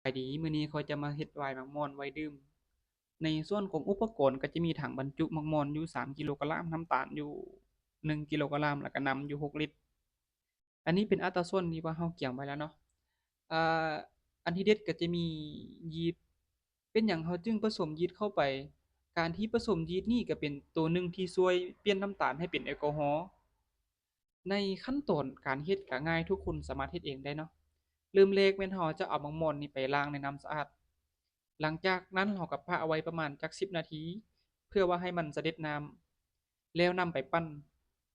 າຍດີ, ມື້ນີ້ຂ້ອຍຈະມາເຮັດຫວາຍໝາກມ່ອນໄວ້ດື່ມ. ໃນສ່ວນຂອງອຸປະກອນກໍຈະມີຖັງບັນຈຸໝາກມ່ອນຢູ່ສາມກິໂລກະຣາມ, ນ້ຳຕານຢູ່ໜຶ່ງກິໂລກະຣາມ ແລ້ວກໍນ້ຳຢູ່ຫົກລິດ. ອັນນີ້ເປັນອັດຕາສ່ວນທີ່ວ່າເຮົາກຽມໄວ້ແລ້ວເນາະ. ອາ ອັນທີເດັດກໍຈະມີຢີດ. ເປັນຫຍັງເຮົາຈຶ່ງປະສົມຢີດເຂົ້າໄປ? ການທີ່ປະສົມຢີດນີ້ກໍເປັນໂຕໜຶ່ງທີ່ຊ່ວຍປ່ຽນນ້ຳຕານໃຫ້ເປັນແອລກໍຮໍ. ໃນຂັ້ນຕອນການເຮັດກໍງ່າຍ, ທຸກຄົນສາມາດເຮັດເອງໄດ້ເນາະ. ເລີ່ມແລກແມ່ນເຮົາຈະເອົາໝາກມ່ອນນີ້ໄປລ້າງໃນນ້ຳສະອາດ. ຫຼັງຈາກນັ້ນເຮົາກໍປະໄວ້ປະມານຈັກສິບນາທີ ເພື່ອວ່າໃຫ້ມັນສະເດັດນ້ຳ ແລ້ວນຳໄປປັ່ນ.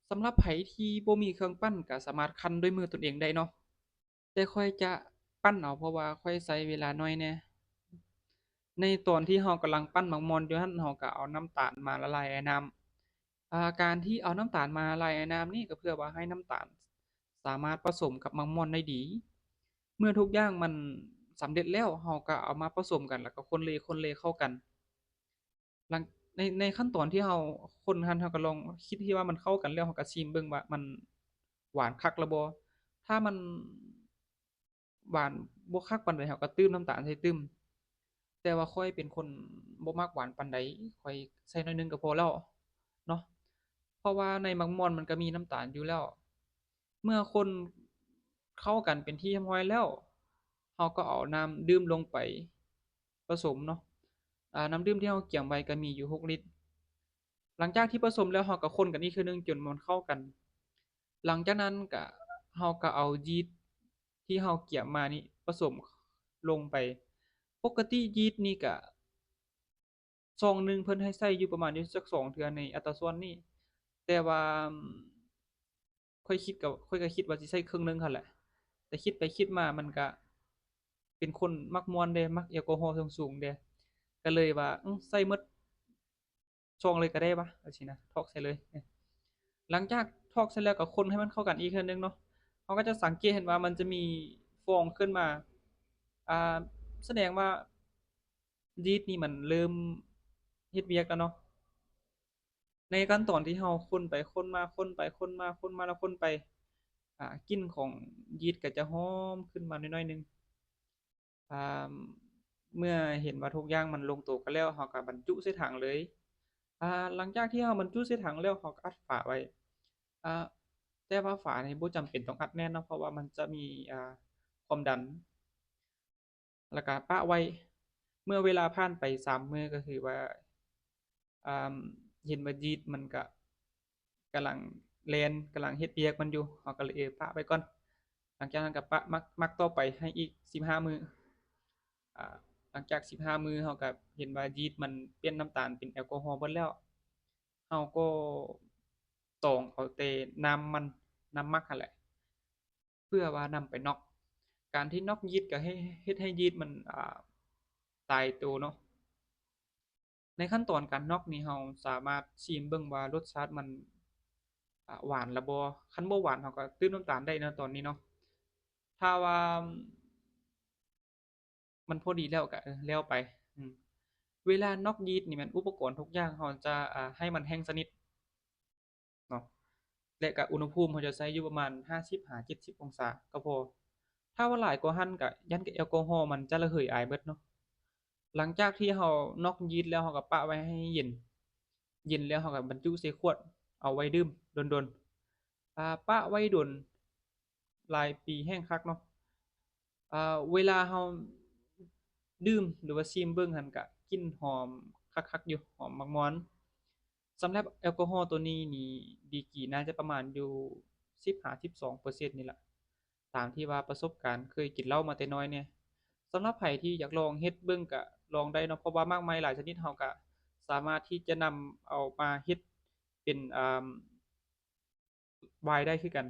ສຳລັບໃຜທີ່ບໍ່ມີເຄື່ອງປັ່ນກໍສາມາດຄັ້ນດ້ວຍມືຕົນເອງໄດ້ເນາະ. ແຕ່ຂ້ອຍຈະປັ່ນເອົາ ເພາະວ່າຂ້ອຍໃຊ້ເວລາໜ້ອຍແດ່. ໃນຕອນທີ່ເຮົາກຳລັງປັ່ນໝາກມ່ອນຢູ່ຫັ້ນ, ເຮົາກໍເອົານ້ຳຕານມາລະລາຍໃນນ້ຳ. ອາ ການທີ່ເອົານ້ຳຕານມາລະລາຍໃນນ້ຳນີ້ ກໍເພື່ອວ່າໃຫ້ນ້ຳຕານສາມາດປະສົມກັບໝາກມ່ອນໄດ້ດີ. ເມື່ອທຸກຢ່າງມັນສຳເລັດແລ້ວ, ເຮົາກໍເອົາມາປະສົມກັນ ແລ້ວກໍຄົນເລ ຄົນເລເຂົ້າກັນ. ຫຼັງ ໃນ ໃນຂັ້ນຕອນທີ່ເຮົາຄົນຫັ້ນ, ເຮົາກໍລອງຄິດທີ່ວ່າມັນເຂົ້າກັນແລ້ວ, ເຮົາກໍຊີມເບິ່ງວ່າມັນຫວານຄັກແລ້ວບໍ່. ຖ້າມັນຫວານບໍ່ຄັກປານໃດ, ເຮົາກໍຕື່ມນ້ຳຕານໃສ່ຕື່ມ. ແຕ່ວ່າຂ້ອຍເປັນຄົນບໍ່ມັກຫວານປານໃດ, ຂ້ອຍໃສ່ໜ້ອຍໜຶ່ງກໍພໍແລ້ວເນາະ, ເພາະວ່າໃນໝາກມ່ອນມັນກໍມີນ້ຳຕານຢູ່ແລ້ວ. ເມື່ອຄົນເຂົ້າກັນເປັນທີ່ຮຽບຮ້ອຍແລ້ວ, ເຮົາກໍເອົານ້ຳດື່ມລົງໄປປະສົມເນາະ. ອາ ນ້ຳດື່ມທີ່ເຮົາກຽມໄວ້ກໍມີຢູ່ຫົກລິດ. ຫຼັງຈາກທີ່ປະສົມແລ້ວ, ເຮົາກໍຄົນກັນອີກເທື່ອໜຶ່ງຈົນມັນເຂົ້າກັນ. ຫຼັງຈາກນັ້ນກໍ ເຮົາກໍເອົາຢີດທີ່ເຮົາກຽມມານີ້ປະສົມລົງໄປ. ປົກກະຕິຢີດນີ້ກໍ ຊອງໜຶ່ງເພິ່ນໃຫ້ໃສ່ຢູ່ປະມານຢູ່ຈັກສອງເທື່ອໃນອັດຕາສ່ວນນີ້, ແຕ່ວ່າ ຂ້ອຍຄິດກໍ ຂ້ອຍກໍຄິດວ່າຊິໃສ່ເຄິ່ງໜຶ່ງຫັ້ນແຫຼະ, ແຕ່ຄິດໄປຄິດມາມັນກະເປັນຄົນມັກມ່ວນເດ້, ມັກແອລກໍຮໍສູງໆເດ້, ກໍເລີຍວ່າ ອື ໃສ່ໝົດຊອງເລີຍກໍໄດ້ວະ ຈັ່ງຊີ້ນະ, ຖອກໃສ່ເລີຍ. ຫຼັງຈາກຖອກໃສ່ແລ້ວກໍຄົນໃຫ້ມັນເຂົ້າກັນອີກເທື່ອໜຶ່ງເນາະ. ເຮົາກໍຈະສັງເກດເຫັນວ່າມັນຈະມີຟອງຂຶ້ນມາ, ອ່າ ສະແດງວ່າ ຢີດນີ້ມັນເລີ່ມເຮັດວຽກແລ້ວເນາະ. ໃນຂັ້ນຕອນທີ່ເຮົາຄົນໄປຄົນມາ, ຄົນໄປຄົນມາ, ຄົນມາແລ້ວຄົນໄປ, ອາ ກິ່ນຂອງຢີດກໍຈະຫອມຂຶ້ນມາໜ້ອຍໆໜຶ່ງ. ອາ ເມື່ອເຫັນວ່າທຸກຢ່າງມັນລົງໂຕກັນແລ້ວ, ເຮົາກໍບັນຈຸໃສ່ຖັງເລີຍ. ອາ ຫຼັງຈາກທີ່ເຮົາບັນຈຸໃສ່ຖັງແລ້ວ, ເຮົາກໍອັດຝາໄວ້. ອາ ແຕ່ວ່າຝານີ້ບໍ່ຈຳເປັນຕ້ອງອັດແໜ້ນເນາະ, ເພາະວ່າມັນຈະມີ ອາ ຄວາມດັນ. ແລ້ວກະປະໄວ້. ເມື່ອເວລາຜ່ານໄປສາມມື້ ກໍຄືວ່າ ອາ ເຫັນວ່າຢີດມັນກະກຳລັງແລ່ນ ກຳລັງເຮັດວຽກມັນຢູ່, ເຮົາກໍເລີຍ ເອີ ປະໄວ້ກ່ອນ. ຫຼັງຈາກນັ້ນກໍປະໝັກ ໝັກຕໍ່ໄປໃຫ້ອີກສິບຫ້າມື້. ອາ ຫຼັງຈາກສິບຫ້າມື້ ເຮົາກໍເຫັນວ່າຢີດມັນປ່ຽນນ້ຳຕານເປັນແອລກໍຮໍເບິດແລ້ວ, ເຮົາກໍຕອງເອົາແຕ່ນ້ຳມັນ ນ້ຳໝັກຫັ້ນແຫຼະ ເພື່ອວ່ານຳໄປນັອກ. ການທີ່ນັອກຢີດກໍເຮັດ ເຮັດໃຫ້ຢີດມັນ ອາ ຕາຍໂຕເນາະ. ໃນຂັ້ນຕອນການນັອກນີ້ ເຮົາສາມາດຊີມເບິ່ງວ່າລົດຊາດມັນ ອາ ຫວານລະບໍ່. ຄັນບໍ່ຫວານ ເຮົາກໍຕື່ມນ້ຳຕານໄດ້ເນາະ ຕອນນີ້ເນາະ. ຖ້າວ່າ ມັນພໍດີແລ້ວກະ ເອີ ແລ້ວໄປ. ອືມ ເວລານັອກຢີດນີ້ແມ່ນອຸປະກອນທຸກຢ່າງເຮົາຈະ ອາ ໃຫ້ມັນແຫ້ງສະໜິດເນາະ ແລະກະອຸນຫະພູມເຮົາຈະໃຊ້ຢູ່ປະມານຫ້າສິບຫາເຈັດສິບອົງສາກໍພໍ. ຖ້າວ່າຫຼາຍກວ່າຫັ້ນກະຢ້ານແອລກໍຮໍມັນຈະລະເຫີຍອາຍເບິດເນາະ. ຫຼັງຈາກທີ່ເຮົານັອກຢີດແລ້ວ ເຮົາກະປະໄວ້ໃຫ້ເຢັນ, ເຢັນແລ້ວເຮົາກະບັນຈຸໃສ່ຂວດ ເອົາໄວ້ດື່ມດົນໆ. ອາ ປະໄວ້ດົນ ຫຼາຍປີແຮງຄັກເນາະ. ອາ ເວລາເຮົາດື່ມ ຫຼືວ່າຊີມເບິ່ງຫັ້ນກະກິ່ນຫອມຄັກໆຢູ່ ຫອມໝາກມ່ອນ. ສຳລັບແອລກໍຮໍໂຕນີ້ນີ້ ດີກຣີໜ້າຈະປະມານຢູ່ສິບຫາສິບສອງເປີເຊັນນີ້ລະ ຕາມທີ່ວ່າປະສົບການເຄີຍກິນເຫຼົ້າມາແຕ່ນ້ອຍແດ່. ສຳລັບໃຜທີ່ຢາກລອງເຮັດເບິ່ງກະລອງໄດ້ເນາະ ເພາະວ່າໝາກໄມ້ຫຼາຍຊະນິດເຮົາກະສາມາດທີ່ຈະນຳເອົາມາເຮັດເປັນ ອາ ວາຍໄດ້ຄືກັນ.